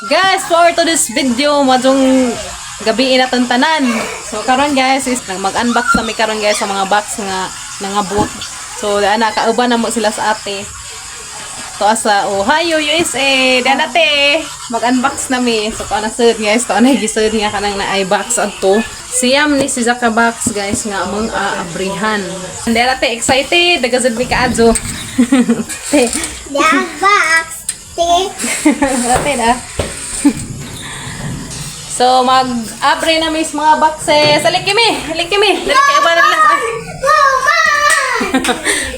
Guys, for to this video, maayong gabii na tanan. So karon, guys, is nang mag-unbox na mi karon, guys, sa mga box nga nangabot. So ana, kauban na mo sila sa ate. To sa Ohio, USA. Dana, te. Mag-unbox na mi. So kana sud, guys, to na gisud nga kanang naay box adto. Siyam ni si Zaka box, guys, nga among aabrihan. Dana, te, excited dagazud mi kaadyo. Te. The box. Te. Ate na. So, mag-abre na mi sa mga boxes. Alik mi! Alik mi! Dali kayo ba na lang? Go, man!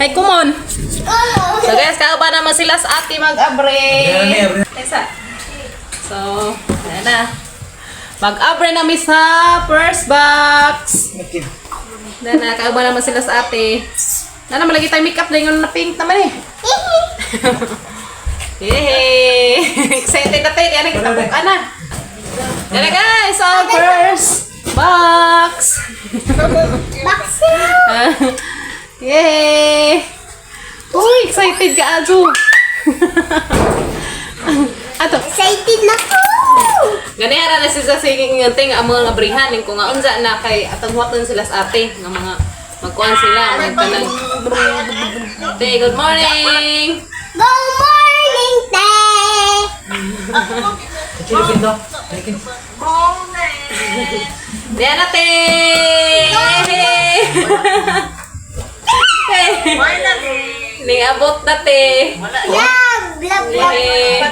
Ay, come on! Go! So guys, kauban naman sila sa ate mag-abre. Abre. Isa. So, ayan na. Mag-abre na mi sa first box. Na na, kauban naman sila sa ate. Na naman lagi tayo makeup na yung na pink naman eh. Yay! Excited na tayo. Yan ang kita na. Yan na, guys, our first box. Box. Yay! Uy, excited ka, Azu. Ato, Excited na ko! Ganyan na siya sa sige nga ting ang mga abrihan ko nga unsa na kay atong huwaton sila sa ate nga mga magkuan sila magtanang. Te, good morning. Good morning, te! Chilipin to. Chilipin. Diyan na, te. Yay! Te. Ning abot na, te. Love, love, love. Yay!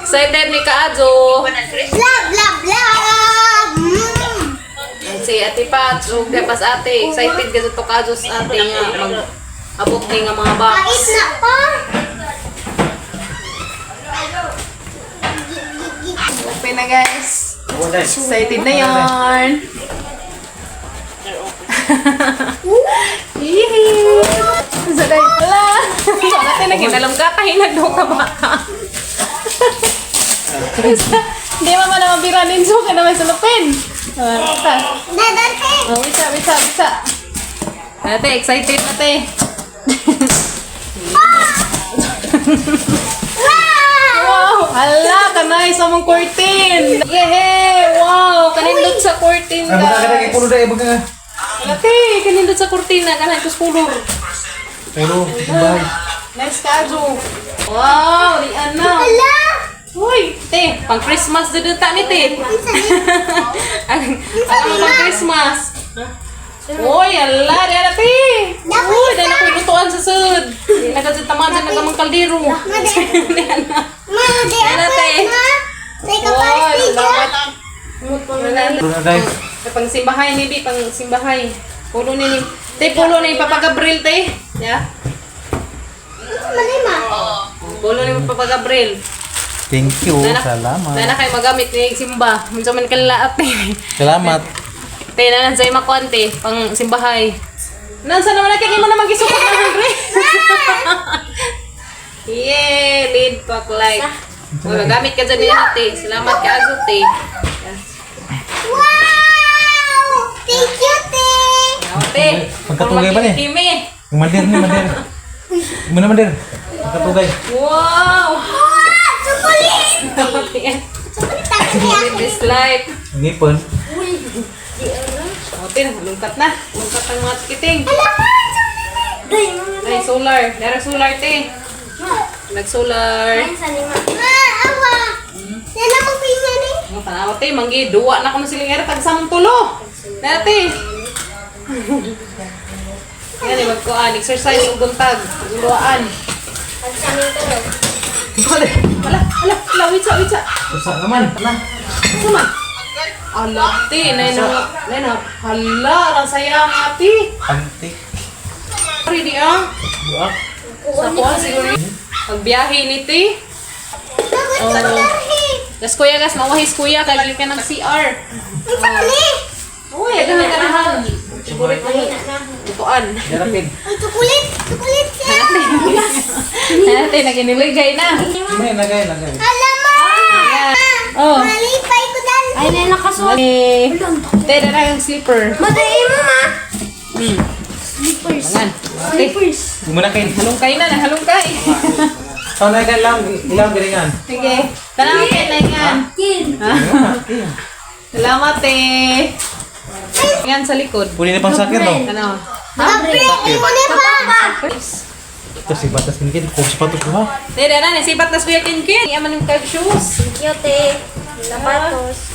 Excited ni Kaadjo. Love, love, love! Si Ate Pat, ug pas ate, excited ka sa to Kaadjo sa ate nga mag abot ni nga mga box. Pait na pa! Open na, guys. Excited na yarn. Yee! Sa day pala. So, natin naginalam ka, kahinag daw ka baka. Hindi mama na mabiranin so ka naman sa lupin. Ah, ta. Dadante! Oh, wisa, wisa, wisa. Ate, excited na, te. Wow! Hala, kanay sa mong curtain. Yehey! Wow! Kanindot sa curtain, Ay, buka ka na kay guys. pulo dahil buka ka. Hala, te, kanindot sa kurtina. Kanay tos color. Pulo, bahay. Nice ka, Aju. Wow, di ana. Hala! Uy, te, pang Christmas dito ta ni, te. Ang pang Christmas. Uy, ala, di ana, te. Uy, dahil ako'y lutuan sa sud. Di na ka dyan tamaan dyan nagamang kaldero. Di ana. Ma, di Ano, ako te? na! May Uy, kapastig salamat. Wala na. Pulo na dahil. Ay, pang simbahay ni Bi, pang simbahay. Pulo ni ni. Te, pulo ni Papa Gabriel, te. Yeah. Ano mali, ma? Pulo ni Papa Gabriel. Thank you. Nana- Salamat. Nana kayo magamit ni simba. Minsan man kanila ate. Salamat. Te, nanan sa makuan, te, pang simbahay. Nansa naman na kay mo naman gisukot na hundred. Yay! Lead pack light. Magagamit ka dyan ni ate. Salamat ka, Azu, te. Yes. Wow! Thank you, te! Ate, Pagkatugay ba ni? Kimi. Yung mandir ni mandir. Yung muna mandir. Pagkatugay. Wow! Wow! Chocolate! Chocolate ako niya. This light. Ang ipon. O, tin, lungkat na. Lungkat ang mga kiting. Hala, ma! Chocolate! Ay, solar. Meron solar, te. Nag-solar. Ma, awa! Yan ang pinya ni. Ang tanawa, te. Manggi, duwa na ko na siling era. Tagsamong tulo. Na, te. Yan, eh, magkuan. Exercise ug buntag. Guluan. Wala, wala, wala. Witsa, witsa. Usa naman. Na. Asa man? Ala, te. Nay na, nay na. Hala, ang saya nga, te. Antik. Ready, ah. Buak. Sa kuan siguro. Pagbiyahe ni te. Bakit sa tarhi? Gas kuya, gas mawahis kuya kay ka ng CR. Ang sakali! Uy, agad ganahan. Siguro ko. Tuan. Yarapin. Ay, chocolate! Chocolate siya! Natin naginiligay na. May lagay, lagay. Hala, ma! Oh. Malipay ko dal! Ay, na nakasuot. Eh, te na yung slipper. Madali mo, ma. Mangan. Te, Slippers. Yung muna kayo. halongkay na, halongkay. Sana ka lang, ilang biringan. Sige. Tanaw kay Laingan. Kim. Salamat eh. Yan sa likod. Puli na pang sakit, no? Ano? Gabriel, imo ni pa. Ito si Batas Kinkin, kung sapatos ko ha. Dere na, nasipat na si Kuya Kinkin. Iya man yung kag shoes. Thank you, te. Sapatos.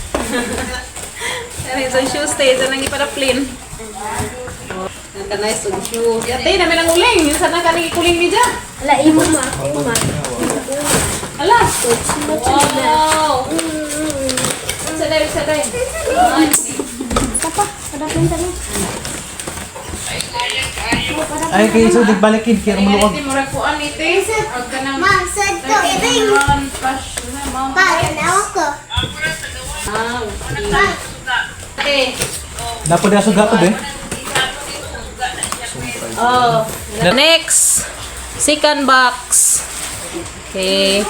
Ano yung shoes te, ito nang iparaplin. Ang nice og shoes. Ate, namin ang uling. Yung sana ka nagikuling ni dyan. Ala, imo ma. Imo ma. Ala! Wow! Sa day, sa day. Papa, padapin ta ni. Ay, kay so digbalikin kay umuluwag. Ate, murag kuan ite. Ag ka nang Ma, sad ko iring. run, fresh na, ma'am. Pa, tanaw ko. Ah, okay. Ate. Dapat na suga ko eh. Oh. Next, second box. Okay.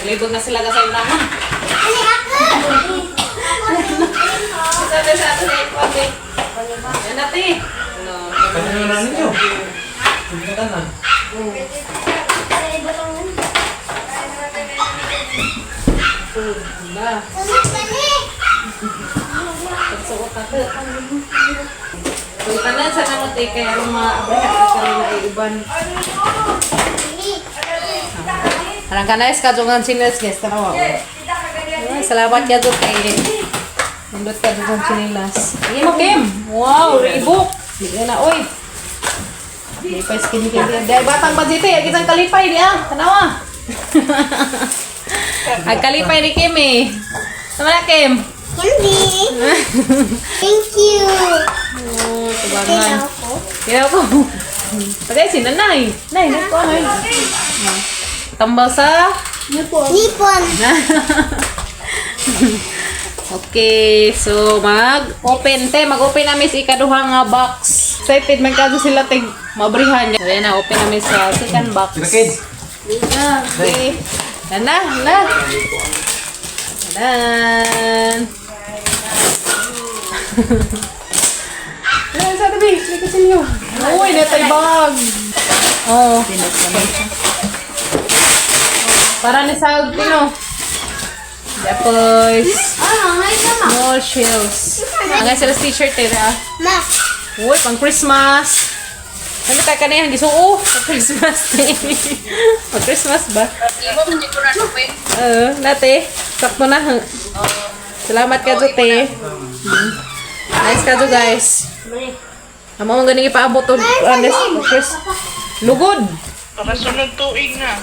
Libog na sila kasi naman. Ali ako. Sabi sa atin ay kwabe. Yan natin. Ano? Kanya na ninyo. Tingnan na. Ba, Sunod ka ni. pagsuot na to. So, tanan sa namo te kay aron maabrahan ka karon na uban. Arang ka nice ka jud chinelas guys tanawa. Ay, salamat ka jud kay Nindot ka jud chinelas. Sige mo Kim. Wow, Reebok. Di na oy. Di pa skin care. Dai batang budget eh, kitang kalipay niya. Tanawa. Ang kalipay ni Kim eh. Tama na Kim. Candy. Thank you. Oh, tubangan. Tanaw ko. Kaya ko. Pagay si nanay. Nay, nay ko ay. Tambal sa Nipon. Okay, so mag-open te, mag-open namin sa ikaduha nga box. Excited man kadto sila tig mabrihan. Ayan na, open namin sa second box. Sila kids. Ah, okay. Na na, na. Tadan. Ano sa tabi? May kutsilyo. Uy, natay bag. Oh. Para ni sa pino. Depois, Ah, ngay ka ma. small shells. Ang sila sa t-shirt eh, ah. Ma. Uy, pang Christmas. Ano ka kanina? Gisuo. Pang Christmas eh. Pang Christmas ba? Oo, nate. Sakto na. Salamat ka, Jute. Nice ka, Jo, guys. Amo mong ganing ipaabot og anes Chris. Lugod. Para sunod tuig na.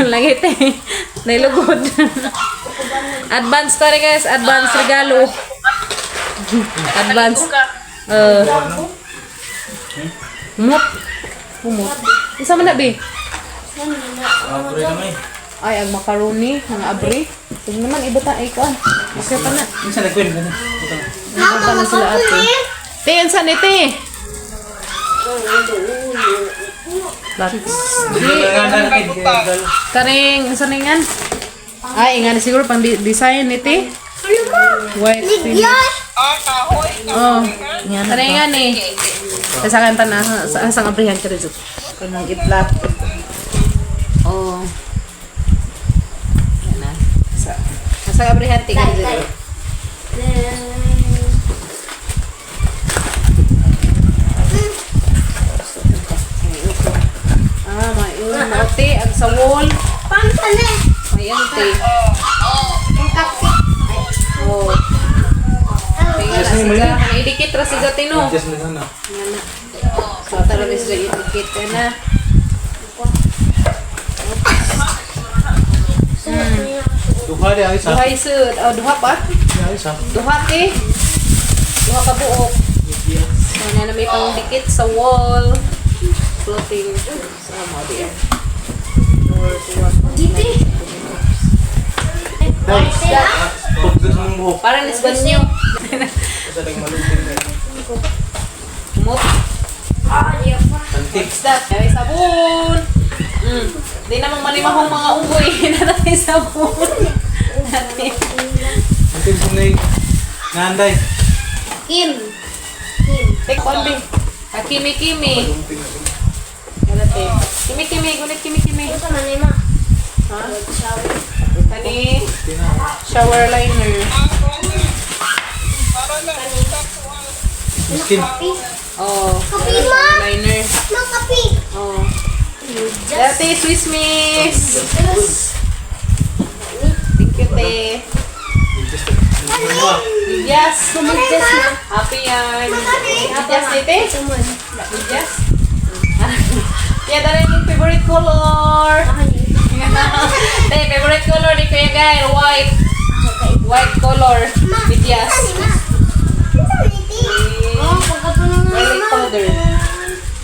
Langit eh. Nailugod. Advance ko rin guys. Advance regalo. Advance. Umot. Umot. Isa man na, be. Abre na may. Ay, ang macaroni, mga abre. Huwag naman, iba ta, ay kuan. Okay pa na. Minsan nagkwin ganun. Iba na sila ate. Te, ang saan ite? Lots. Karing, ang saan ingan? Ay, ingan siguro pang design ite. White finish. Ligyan. Ah, kahoy. Oh. Karing ingan eh. Sa kanta na, sa abrihan ka rin. Kanang itlat. Oh. Yan na. Sa abrihan tingnan dito. Ah, may maote ang sa wall. Pansane. May ano te. Ang kapsi. Oh. Tingnan na siya. Idikit ra siya tino. Just na sana. Yan na. So, tara na siya idikit. Yan na. Duha di ang isa. Duha isud. Oh, duha pa. Ang isa. Duha te. Duha ka buok. So, na may pangdikit sa wall. Floating. Sa mo diyan. Dito. Dai. Pagkas mong buhok. Para ni sa banyo. Sa lang malunting na. Mot. Tantik. What's that? May sabon. Di namang manimahong mga unggoy. Natatay sabon. Dati. Tantik sa nay. Nanday. Kim. Kim. Tek, konbi. Kimi-kimi. Malunting na. Ano te? Kimi kimi, gunit kimi kimi. Ito man ma. Ha? Kani shower liner. Miskin. Kapi. Oh, Kapi ma. liner. Ma kapi. Oh. Dati Swiss Miss. Thank you, te. Yes. Happy yan. Yes, tete. Yes. Yeah, dali yung favorite color. Te, favorite color ni Kuya Gael, white. White color. Bidyas. Oh, pagkapuno na Garlic naman. powder.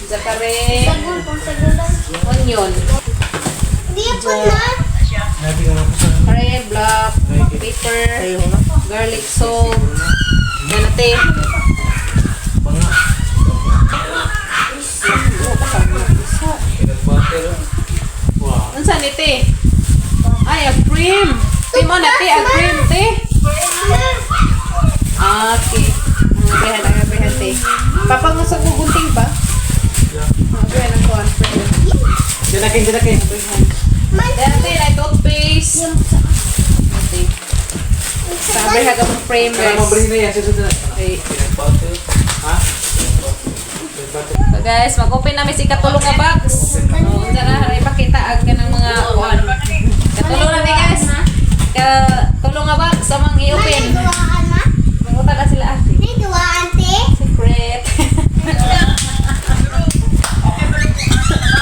Zakare. Sagol, pang sagulan. Onion. Di po na. Nabi ka na po sa Red, black, paper, garlic salt. Yan ate. banga. Peanut butter. Wow. Unsa ni te? Ay, a cream. Te mo na te, a cream te. Ah, okay. Ang abrihan, ang abrihan te. Papangusa ko gunting pa. Ang abrihan ang kuan. Dinakin, dinakin. Dati na toothpaste. Ate. Sa abrihan ka mong frame Kaya guys. mabrihin na yan. Susunod na. Ay. Peanut butter. Ha? Peanut butter. So guys, mag-open namin si katulong nga box. So, unsa na haray pakita ang kanang mga kuan. Katulong na mi guys. Katulong nga box amang i-open. May duwaan ma? Manguta na sila ate. May duwaan te? Secret.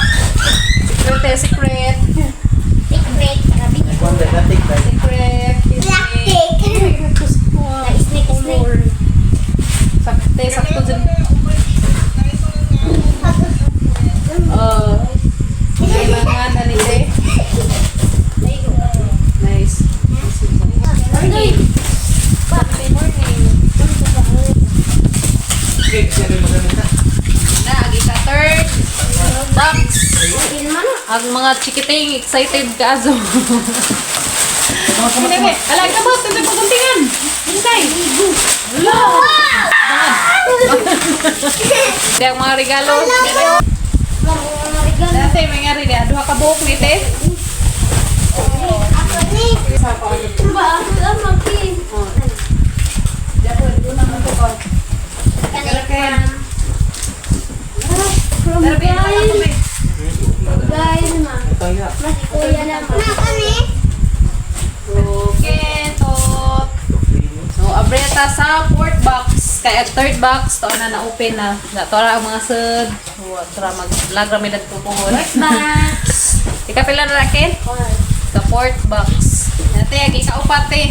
Secret eh, secret. Secret. Grabe. Nagkuhan ba? Datik ba? Secret. Black cake. Snake, snake. Sakte, sakto dyan. Oh. Kailangan na nila eh. Nice. Morning. Sunday morning. Okay, kasi ano yung magamit na. Na, agi ka third box. Ang mga chikiting excited ka aso. Hindi, hindi. Ala, kamot, ito paguntingan. Hintay. Ala. Hindi ang mga regalo. Dati, may nga rin. Duha ka buhok ni te. Ako ni. Ba, ako ang maki. From Guy. Guy ma. Kaya. Mas kuya na ma. Ma, kani? Kentot. So, abreta sa fourth box. Kaya third box, to na na-open na. Na, to ra ang mga sud. So, tara mag-vlog rami nagpupuhon. Box. Ikapila na rakin? Sa fourth box. Nate, agi ka upat eh.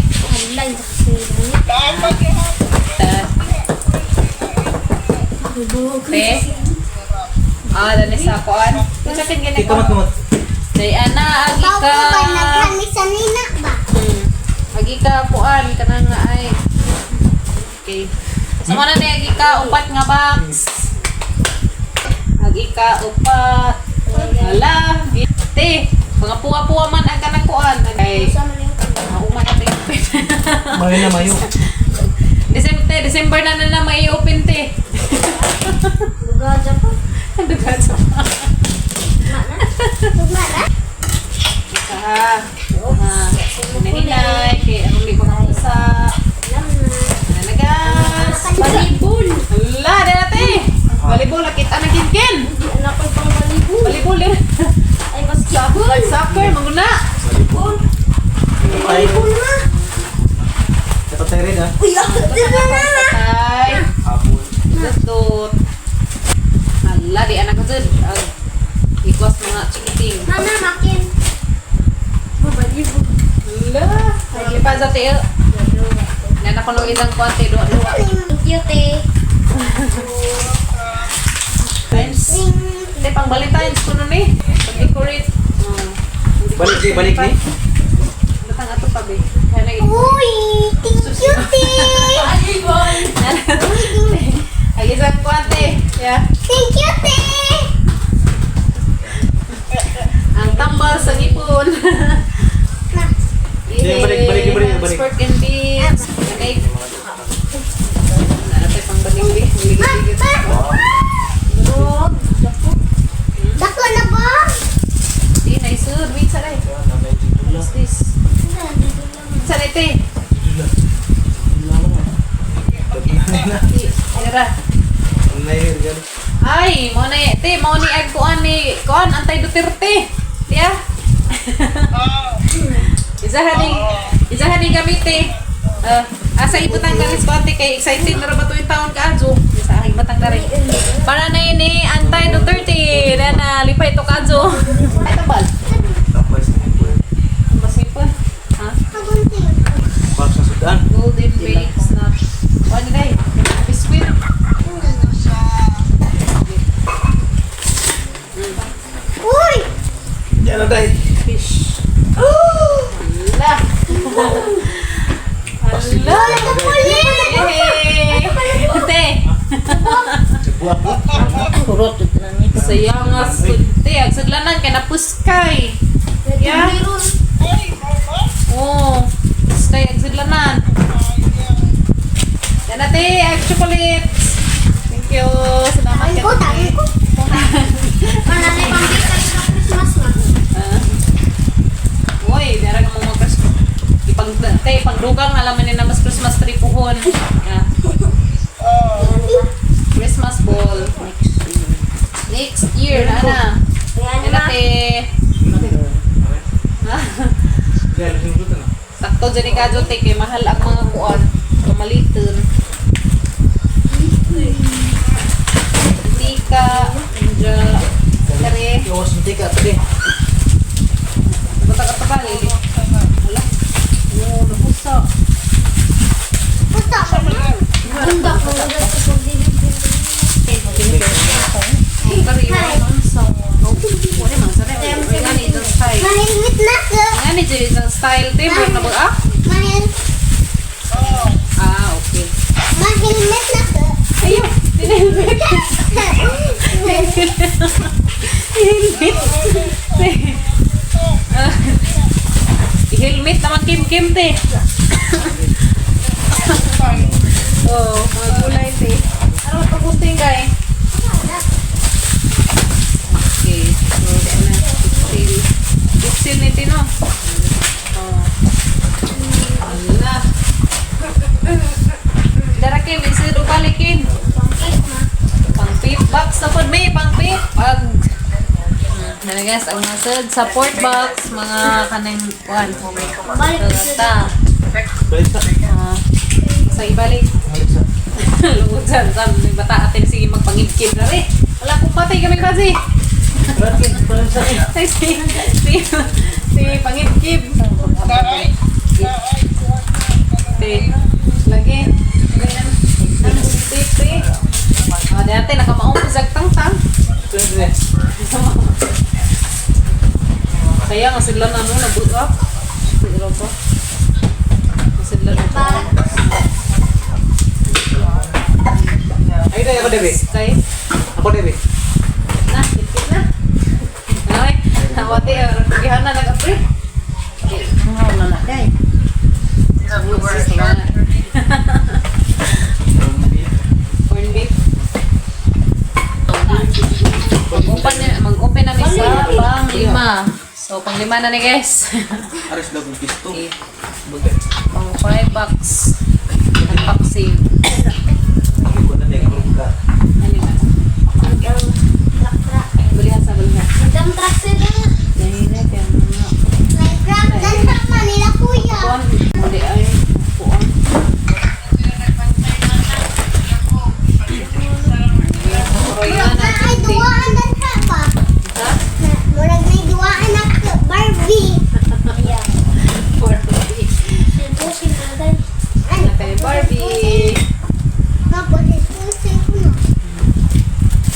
Ta. Te. Ah, dali sa kuan. Unsa kin gani Kamot, kamot. Day ana agi Bago ka. ba nagkani sa nina ba? Agi ka kuan kanang nga ay. Okay. So mo na ni agi ka upat nga box. Agi ka upat. Hala, te. Mga puwa-puwa man ang kanang kuan. Ay, mauma na tayo. Mayo na, mayo. December, te, December na na na mai-open te. Bugaja pa. Dugaja pa. Tugma na? Ha. Ha. Hinahinay kay anong di ko makusa. Nanagas. Balibol. Hala, dati. Volleyball, nakita na kin. Anak ko pang balibol. Volleyball din. Ay, basketball. Soccer, manguna. Patay. Patay rin ah. Uy, ah, dito na. Patay. Apple. Dut. Hala, di anak ko dyan. Ang ikwas mga chikiting. Mana makin. Balibol. Hala. Lipa sa tiyo. Nana ko nung isang kwante, duwa-duwa. Thank you, te. Times. Hindi, pang Valentine's ko nun eh. Pag-decorate. Oh. Balik ni, balik ni. Batang ato pa, be. Kaya na Uy, thank you, te. Ay, isang kwante. Yeah. Thank you, te. Ang tambal sa ngipon. Na. Hindi, balik, balik, balik, balik. Pork and beans. Kanay. Naatay pang baling, be. Ma, ma. Dako na ba? Te, mao ni ag kuan ni kuan antay Duterte. Tiya. Oh. Isahan ni gamite. Asa ibutang ka ni ate kay excited na ra ba tuwing taon ka adyo? Sa aking batang na rin. Para na ini antay Duterte. Na na lipay to kadyo. Ay tambal. Tambal sa ngipon. Mas ngipon. Ha? Kagunting. Para sa sudan. Golden Bakes na. Ano na biscuit. Uy! Yan na day. Fish. Hala. Hala. Yay! Te. Cebuak. Saya nga te, ang sudlanan kay napuskay. Yeah. Ay, mama. Oh, puskay ang sudlanan. Yan na te, ang chocolates. Thank you. Salamat Tango, ka, te. tango. Para na pambita sa Christmas na. Ah. Uy, dara ka mga Christmas. Ipang te, pangdugang alam ni na mas Christmas tree puhon. Ah. Oh. Christmas ball. Next year na na. Ayan Yan na na. te. Ah. Yan, yung sudan. Sakto dyan ni Kadyo, te, kay mahal ang mga kuan. Pamalitan. Tika, anja, kare. Iwas mo tika ito din. Bata ka tabali. Wala. Oo, napusa. Puta ka na. Bunda ko. Kare, wala sa. Wala man sa Nga ni itong style. Mahilmit na ka. Nga ni itong style, te. Meron na ba? Ah? Mahil, Oh. Ah, okay. mahilmit na ka. Ayaw, tinelmet. Helmet. Ah. I-helmet naman Kim Kim te. Oh, mga gulay te. Ano pagunting kay? Okay, so di na. Itsil. Itsil ni Tino. Oh. Ala. Dara Kim, itsil upali Kim. Pang pip box na pod may pang pip. Pag Ano guys, ang mga sud support box, mga kanang kuan. Balik Ta. Balik sa. Ah, sa ibalik. Balik sa. Lungod san san may bata atin sige magpangidkid na rin. Wala kong patay kami kasi. Balik balik sa. Ay, si pangidkid. Taray. Taray. Te. Lagi. Ano si te te. Oh, di natin nakamaong sa tangtang. Ito na din. Kaya nga sila na ano, nabuot up. Sila ba? Sila na ba? Ay, day, ako Debbie. Kay, Ako Debbie. na, hit na. Ay, nawati, kugihan na nag-apre. Corn beef. Mag-open na mi sa pang lima. So, pang lima na ni guys. Aris daw kung pisto. Okay. Bagay. Pang 5 bucks. Unboxing. Ako na day ka. Ano na? Balihan sa balihan. Madam truck sila. Nahina kaya mga May truck. Dan truck man nila kuya. kuan. Hindi ay kuan. Murag Royana na ay duwaan dan truck pa. Ha? Murag na duwaan na Barbie. Barbie. Ano? Na kay Barbie. Mapusin-pusin ko no.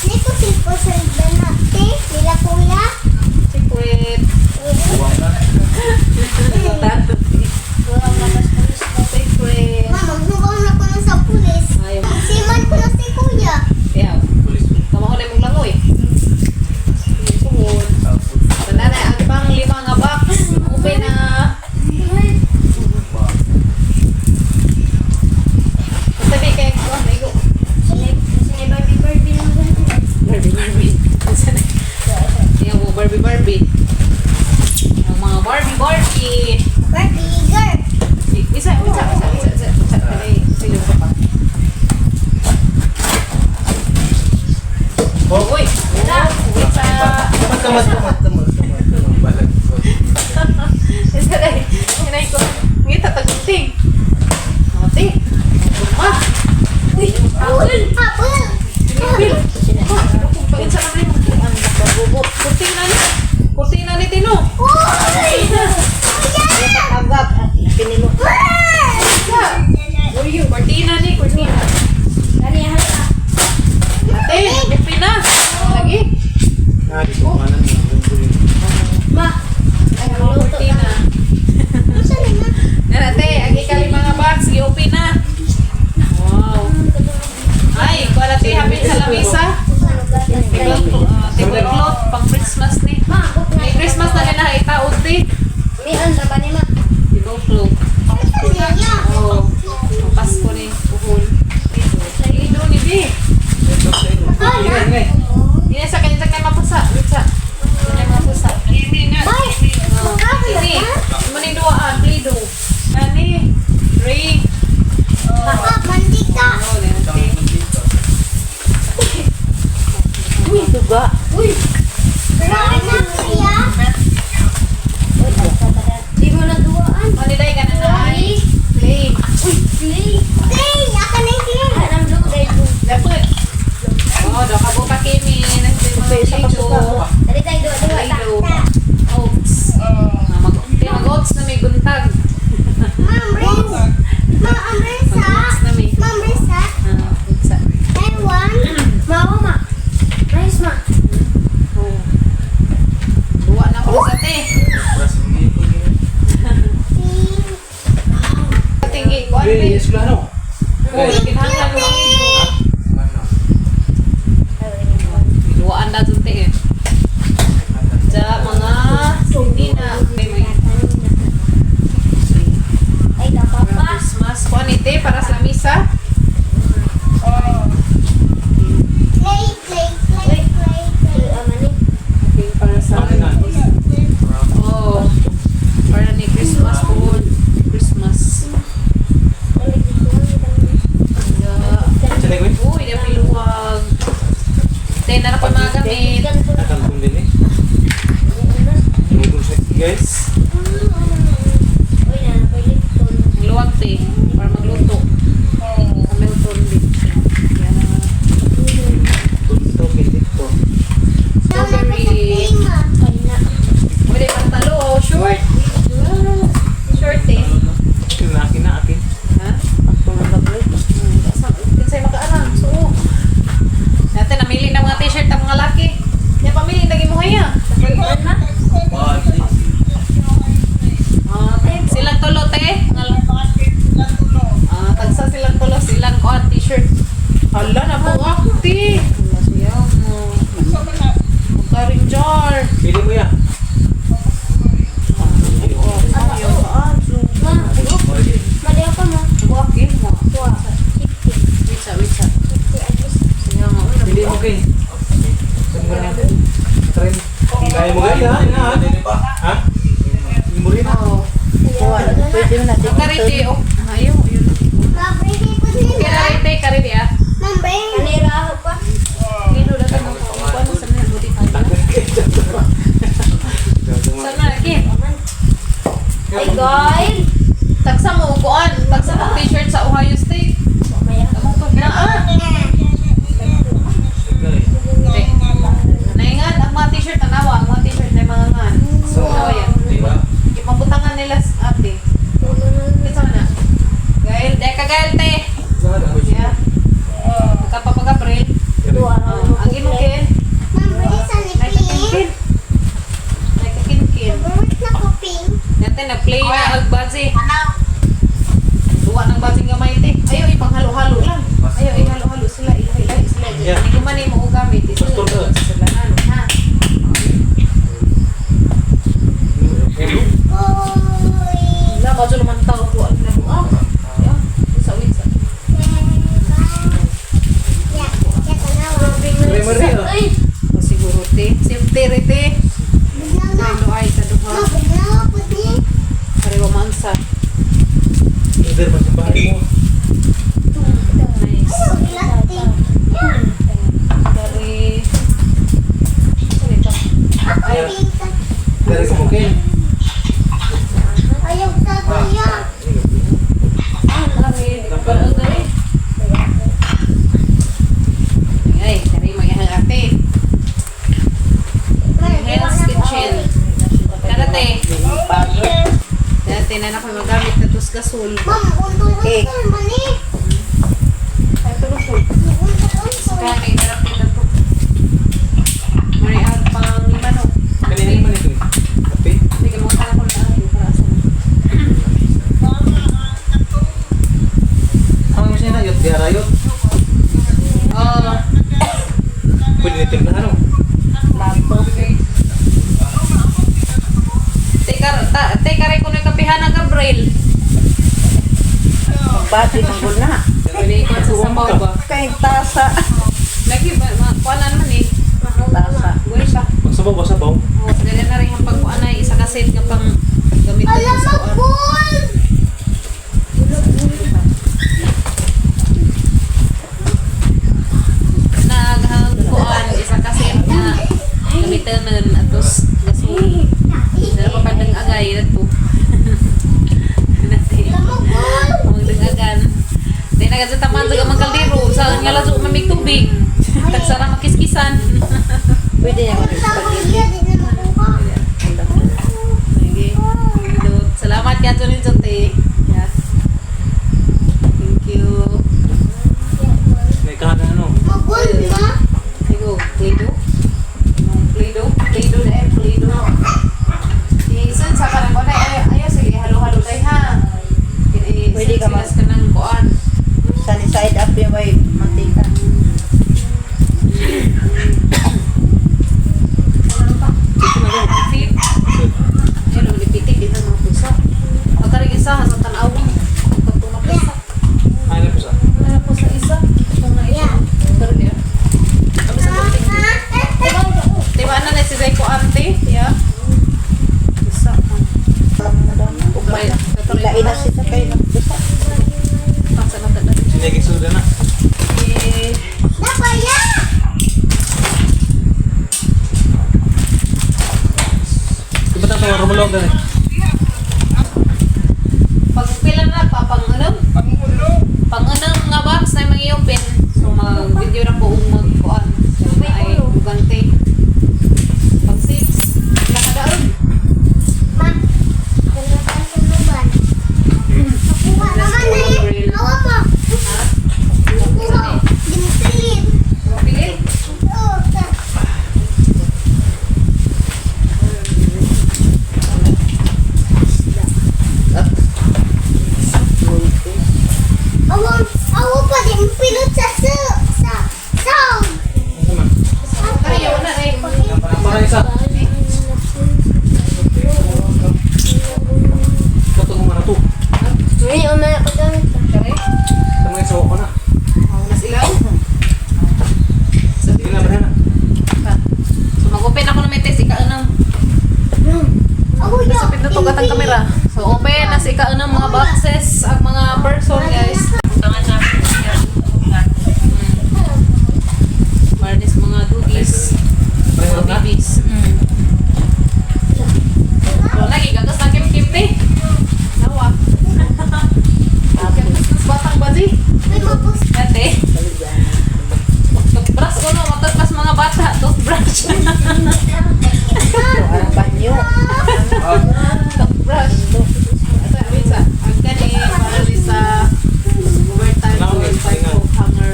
Ni pusin-pusin dan na te nila kuya. Secret. Buwang na. Secret. Ma, maghugaw na ko na sa pulis. Ayaw. Siman ko na si kuya. Yaw. Pulis. Tama ko na yung langoy. Tuhod. Tanda na, ang pang lima nga box. Okay na. Basta may kaya ko, naigo. Barbie Barbie naman. Barbie Barbie. Tingnan mo, Barbie Barbie. Ang mga Barbie Barbie. Barbie girl. Isa, isa, isa, isa, isa, isa. Kaya, sino ba pa? Oh. Uy! Wait sa. Kamot, kamot, kamot, kamot, kamot. Balag. Isa dai. Hinay ko. Ngita tagunting. Ate. Kurma. Uy, apple. Apple. Pil. Pagin sa naman mo. Ang babubo. Kurtina ni. Kurtina ni Tino. Uy! Agap. Pinilo. Kurtina ni, kurtina. Ate, upi na. Lagi. Ah, dito ka na. Ma. Ay, mga kurtina. Masa na nga? Yan ate, ang ikalima nga box, gi-open na. Wow. Ay, kuha na te, hapit sa lamisa. Tablecloth, pang Christmas ni. May Christmas na nila itaod te. May ang laban ni ma. Tablecloth. Asa niya? Oh, ang Pasko ni, puhol. Ilo ni Bi. Akala. Hindi sa kanya kay mapusa. Wait sa. Kanya mapusa. Ay! Oh, ini. Mo ning duaan, Play-Doh. Ani, Ray. Baka mantika. Oh, nante. Uy, duga. Uy! Grabe na siya. Di mo na duwaan. Ano dai ka na na? Play. Uy! Play! Play! Ako na yung play. Dapat. Oh, daw ka buka kimi. Play-Doh. Play-Doh. Oats. Ah, mag oats na may guntag. Ma'am Rins. Ma'am Rinsa. Mag-oats na may. Ma'am Rinsa. Ah, oats. I want. Ma, ma. Rice, ma. Oh. Duwa na ko sa te. Tinggi ko ano Hey, eh. eskwela no? Oh, kinahanglan mo ang ilo. Duwaan na dun te eh. Sa mga hindi na may Ay, kapapa. Christmas kuan ite para sa misa. Play, play, play, play, play. Okay, para sa Oh. Para ni Christmas po. Christmas. Yeah. Uy, di piluwag. Te na ko mga gamit. Nakangkong din eh. Guys. Ang luwag te para magluto. Hamilton Beach. Yan. Tunto, pitito. Strawberry. Pwede pantalo oh, short. Short eh. Akin na, akin. Ha? Kinsay makaalam. So, natin namili ng mga t-shirt ang mga laki. Ya pamili lagi mo haya. Ah, silang tulo te. Ah, tagsa silang tulo silang kuan t-shirt. Hala na po te. Siya mo. Karin jar. Pili mo ya. Mali ako mo. Buwak mo. Wait sa, wait sa. Siya nga. Uy, Pili mo kay. Tren. Kaya mo guys ha? Ha? Mo rin ha? Oh. Pwede mo natin. Ang karite, oh. Ayaw, yun. Karite, karite ah. Kilo na tayo kuan sa mga buti pa. Sana lagi. Ay, guys. Tagsa mo kuan, tagsa mo t-shirt sa Ohio State. Among to na ah. Te. Naingan ang mga t-shirt tanawa, ang mga t-shirt na mga ngan. So, Tanawa yan. di ba? Ipabutangan nila sa ate. Kinsa man na? Gael, de ka Gael te. Yeah. Magkapapag-April. Ah, ang imong ken. Ay kakinkin. Ay kakinkin. Natin nag-play na og bazi. Duwa ng bazi gamay te. Ayo ipanghalo-halo lang. Ayo ihalo-halo sila, ilahi-ilahi sila. Yeah. Hindi ko man mo gamit ito. Pastor ka. Sila na, ha. Wala ba naman tao ko ang nabuha. Yeah. Sa wit sa. Primary ah. Siguro te. Safety re te. Ano ay sa duha. Pareho mansa. Either man sa bahay mo. Nice. Dari. Kapita. Dari sa mungkin. Ayaw sa kuya. Ay, kari mga ate. Hell's Kitchen. Karate. Dati na ako magamit na tos gasol. Ma'am, untol-untol man eh. Untol-untol. Kaya kay karate na to. May ang pang manok. Kanina man ito eh. Kape. Sige, mga tala ko na ang para sa Ang mo siya na yot diara yot. Oh, Pwede ni timplahan ano. Lato. teka, ta, teka rin ko na kapihan ng Gabriel. Magbati, manggol na. Pwede ko sa sabaw ba? Kay tasa. Lagi ba, mga kuanan man eh. Tasa. Gawin siya. Magsabaw ba sabaw? Oh, dali na rin ang pagkuan ay isa ka set nga pang gamit na Alam sa mo, kuan. gold! Naghang kuan isa ka set nga gamitan nun atos gasol. Dala pa pandang agay na to. Nati. Alam mo, gold! Magdangagan. Di na sa taman sa gamang kaldero. Saan nga lang umamig tubig. Tagsara makiskisan. Pwede niya Sa mag-spaghetti. kuya, di na makuha. Sige. Salamat ka Johnny Jote. Yeah. Thank you. May kahana ano. Mag-gold na? Sigo, Play-Doh. Anong Play-Doh? Play-Doh na eh, Play-Doh. Isun sa kanang kuan ay ayo sige halo-halo day ha. Pwede ka Silas ka ng kuan. Sunny side up yung may mantika. Fit. Ayun, ang lipitik dito mga pusa. Pagkarig isa sa tan-awon. Pagtulak isa. Ano po sa? Ano po sa isa? Itong na isa. Pero niya. Ano sa kunting? Diba na na si Zayko ante? Yeah. Isa. Ugma na. Ilain na siya kay nagbusa. Pangsa na tayo. Sinigit suda na. Eh, Napaya! Di ba tatawa rumulog na Pag pila na pa, pang ano? Pang-unang nga box na mga i-open. So mag-video na po ug magkuan. So na ay bugante. Pag 6. Nakadaon. Ma, ano ka sa luban? Nakuha naman eh. Awa mo. Ha? Nakuha. Di mo pilit. Pili. Oo, ta. Awa, awa pa di mo pilot sa song. Ano man? Ayaw na eh. Para isa. Ito mo na to. Ngayon, umaya ko gamit. Kare. Sa mga sawa ko na. Oh, nas ilaw. Sige na, ba na. So mag-open ako ng may test ikaunang. Awa ya. Sa pinduto gatang kamera. So open na sa ikaunang mga boxes ang mga person guys. Marnis mga dugis. Pareho Mga na. babies. So, lagi gagas na kim kim te. Nawa. Gagas na batang baji. May mapus. Ate. Toothbrush ko no, matutbrush mga bata, toothbrush. So, ang banyo. Toothbrush. Ito, wait sa. Ang kani, para rin sa overtime or type of hanger.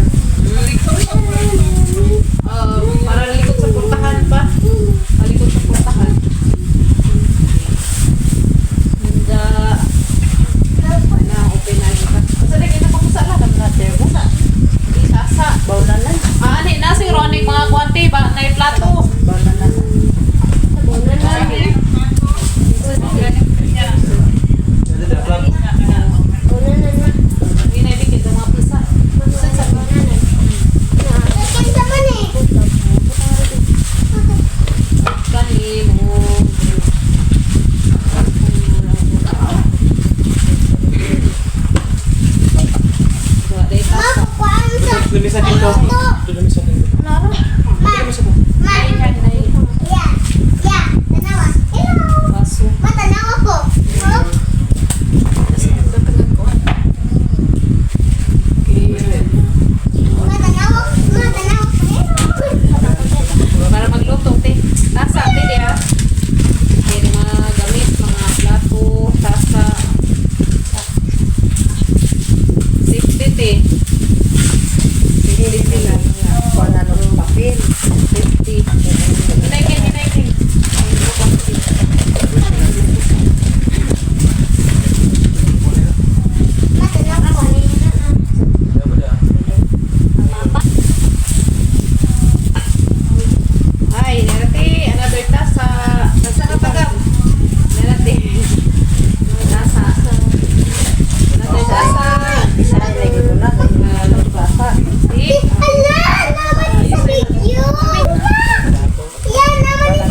Para likod sa puntahan pa. Palikod sa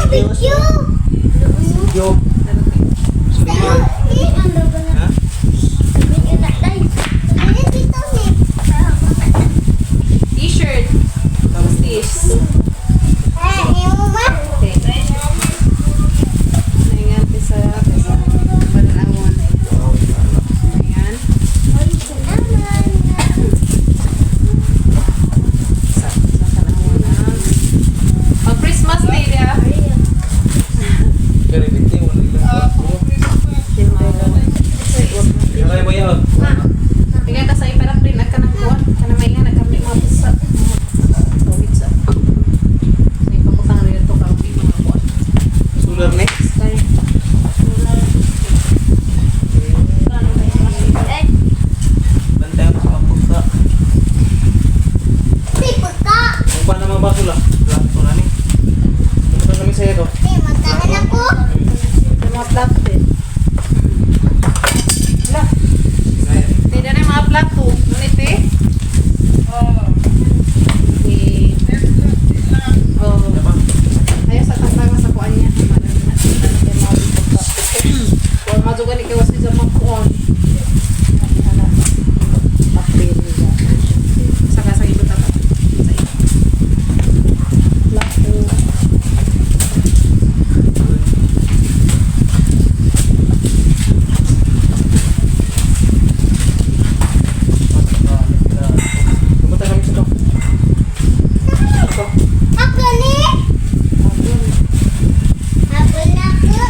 Video. Yo. Sa'yo, eh, ano ba na? Ha? Sabihin na, day. Sabihin dito, eh. T-shirt. This. Eh, yung ma. Okay. Ayan, tisa. Tisa. Banangon. Ayan. Ay, salamat. Sa tanawon na. Pag Christmas day, ya. Kaya binti mo nila. Kaya mo yan. Bigay ta sa ipera print ka ng kuwan. Kana may nga nagkami mga pusa. Tawid sa. Sa ipamutang rin ito karon mga kuwan. Solar ni. Stay. Eh, Bantay mo sa pagpusa. si pagka. Ang pa naman ba sula? Plato na ni. Ano namin sa'yo to? Eh, magkahan ako. Yung mga plato din. Wala. Hindi na yung mga plato. Ngunit eh. Okay. Oh. Ayaw sa tantanga sa kuan niya. Yung mga pagka. Kuan majugan ni kay wasi sa mga kuan. Papel nila. Saka sa iba tata. Sa iba. Plato. Pumunta kami sa to. Ito. Ako ni. Ako na ko.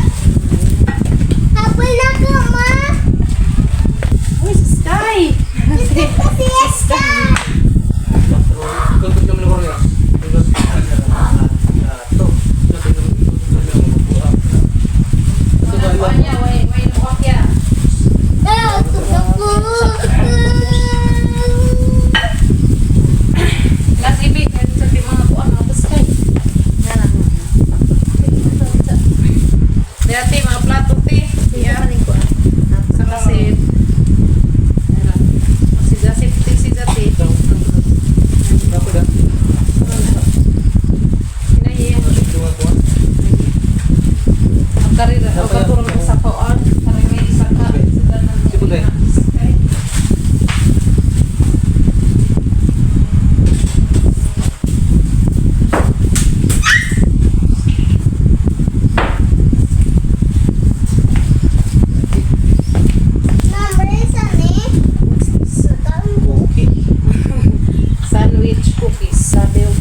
Ako na ko, ma. Uy, si Sky! Gusto ko si Esther. Ikot kami ng kornea. Ito. Kuan niya, way way luwak ya. Eh, gusto ko. Last ibig, kaya sa di mga kuan mga Sky. Dati mga plato te. Yeah. Sa kasit. Si Jasip, si Jati. Hinahiya. Ang karira, ang katurong sa kuan, parang may isa ka. Sa danan. Sibugay. Sky. Number sa ni. Okay. Sandwich cookies. Sabi yung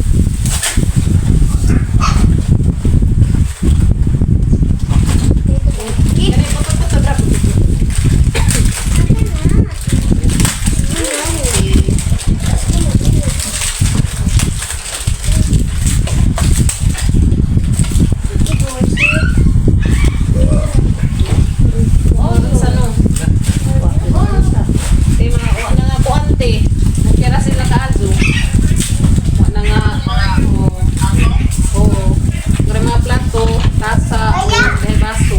Kani puto-puto drop. Oh, dun sa no. Te mga wa na nga kuan te. Nagkira sila kaazo. Wa na nga oh. Oh. Pero mga plato, tasa, dahil baso.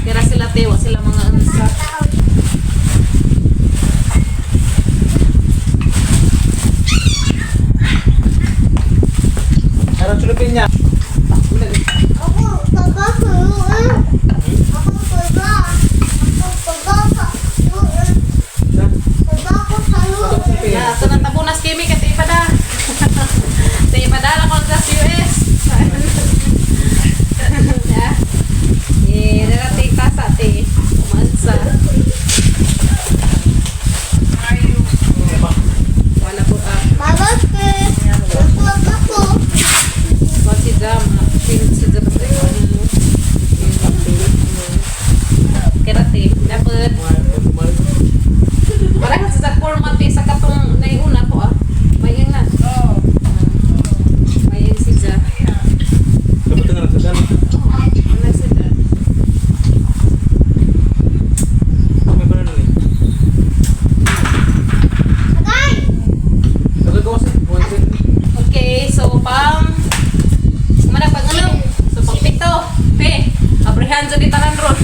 Kira sila te, wa sila mga unsa. Aron sulupin niya. Ako, taga sa luan. Ako, taga. Ako, taga sa luan. Taga ko sa luan. Na, ito na tabunas kimi kasi ipada. Te ipadala ko sa US. Ya. Eh, dara te tasa te. Umansa. Wala po ah. Babake. Ako, ako. Wa si Jam, si Jam sa ikaw. Kerate, dapat parang sa format eh, sa katong naiuna to ah. May na. May si Ja. Kabutan na lang sa dami. Oh, ano si Ja? May pa na eh. Agay! Nagagawa sa Okay, so pam mana pag ano? So pag pito, pe, abrihan sa di tanan ron.